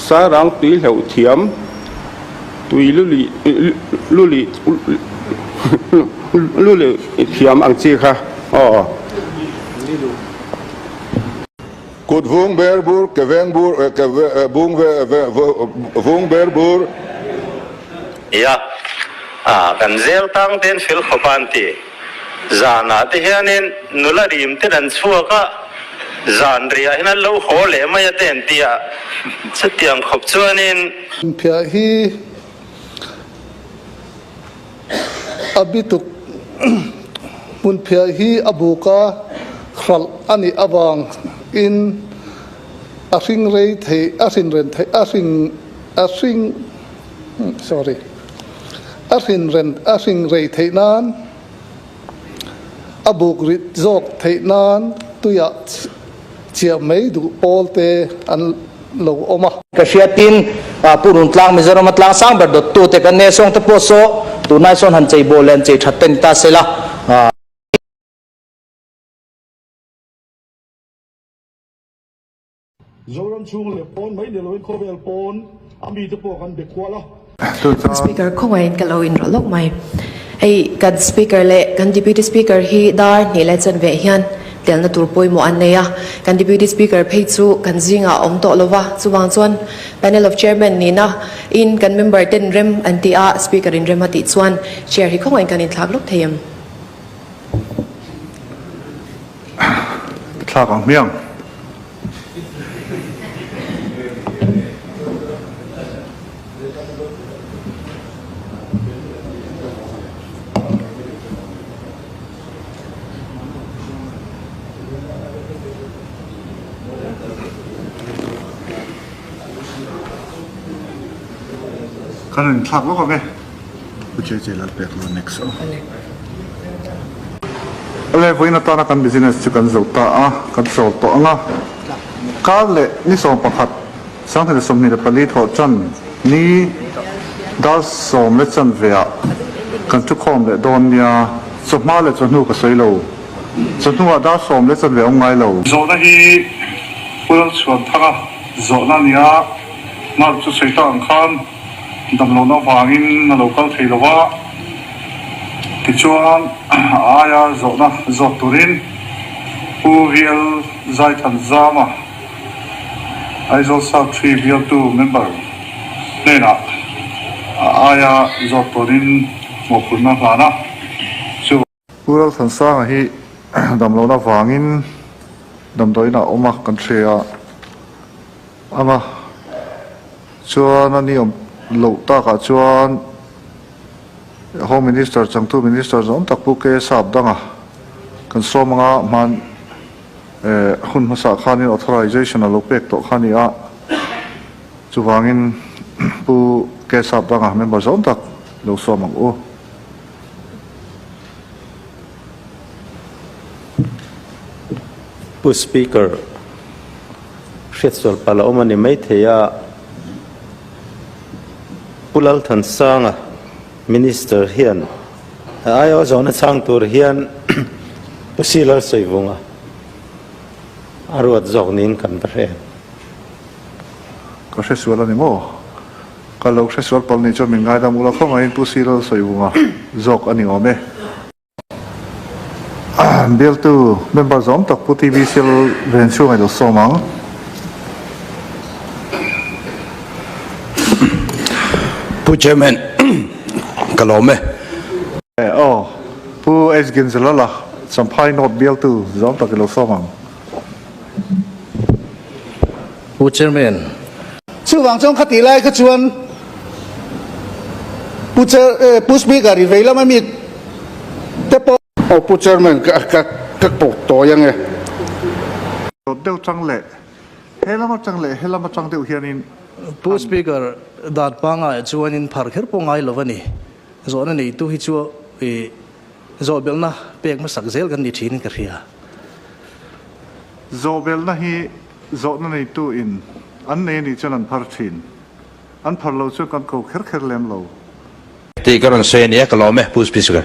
Sarang tui hleuh thiam, tui lulih lulih lulih thiam ang chi kha aw. Kut vung ber bur, ke veng bur, ke vung vung ber bur. Nia, kan zel tang ten fel khawp a an ti. Zanah te hianin nula rim ten an chhuak a, zan riah hian an lo haw leh mai a te an ti a, chutiang khawp chuanin. Hmunphiah hi a bituk Hmunphiah hi a buka hralh a nih avang in a hring rei thei a hrin ren thei a hring a hring sorry a hrin ren a hring rei theih nan a buk rit zawk theih nan tuiah chiah mai duh pawl te an lo awm a. Ka hriatin Pu Runtlang Mizoram a tlang sang ber dawttu te kan nei sawng te pawh saw tunlai sawn han chei bawh leh han chei that te ni ta se la. Zoram chhung leh pawn mai ni loin khawvel pawn a mite pawh kan be kual a. Speaker khawngaih in ka lo inrawlh lawk mai. Hei kan Speaker leh kan Deputy Speaker hi dar hnih leh chanve hian telna tur pawimawh an nei a. Kan Deputy Speaker phei chu kan zingah a awm tawh lova, chuvang chuan Panel of Chairman nihna in kan member ten rem an ti a, Speaker in rem a tih chuan Chair hi khawngaih in kan inthlak lawk thei em? Thlak ang hmiang. Kan rawn thlak lawk ang e. Pu Che Che Lalpek lo next aw. Awle vawiin atana kan business chu kan zo ta a, kan chawl tawh ang a. Kar leh ni 11, 2024 thawh chan ni dar sawm leh chanve ah kan thukhawm leh dawn nia, chawhma leh chawhnu ka sawi lo. Chawhnuah dar sawm leh chanve awm ngai lo. Zawhna hi Pu Lalchhuanthanga zawhna a ni a, Mark chu sawi tak ang khan damlohna avangin a lo kal thei lo va, tichuan a aia zawhna zawt turin Pu VL Zaithanzama, Aizawl South Tree bialtu member hnenah a aia zawt turin mawhphurhna hlan a, chu. Pu Lalthansanga hi damlohna vangin damdawiinah a awm a, kan hria ang a, chuan a ni awm loh takah chuan Home Minister changtu Minister zawng tak Pu K Sapdanga kan sawm ang a, hman hun hmasa khanin authorization a lo pek tawh kha a ni a, chuvangin Pu K Sapdanga member zawng tak lo sawm ang u. Pu Speaker, hriatsual palh a awm a ni maithei a, Pu Lalthansanga Minister hian a aiawh zawhna chhang tur hian Pu Silar Sawivunga a ruat zawk niin kan va hre em? Ka hresual a ni maw? Ka lo hresual palh nih chuan min ngaidam ula khawngaihin Pu Silar Sawivunga zawk a ni awm e. Bialtu member zawm tak Pu TV Sel ven chhung a lo sawm ang. Pu Chairman, ka lawm e. Aw, Pu H Ginzalala, Champhai North bialtu zawm tak i lo sawm ang. Pu Chairman. Chuvang chuan khatih lai kha chuan Pu Chair, Pu Speaker i vei lama mi te pawh. Aw Pu Chairman ka ka ka pawh tawi ang e. Dawt deuh chang leh he lam atang leh he lam atang deuh hianin. Pu Speaker, dan pangai chuanin phar kher pawh ngai lo a ni. Zawhna neitu hi chu i zawhbelhna pek hmasak zel kan ni thin in ka hria. Zawhbelhna hi zawhna neitu in an nei anih chuan an phar thin. An phar lo chuan kan ko kher kher lem lo. Tih ka rawn sawi a nia, ka lawm e, Pu Speaker.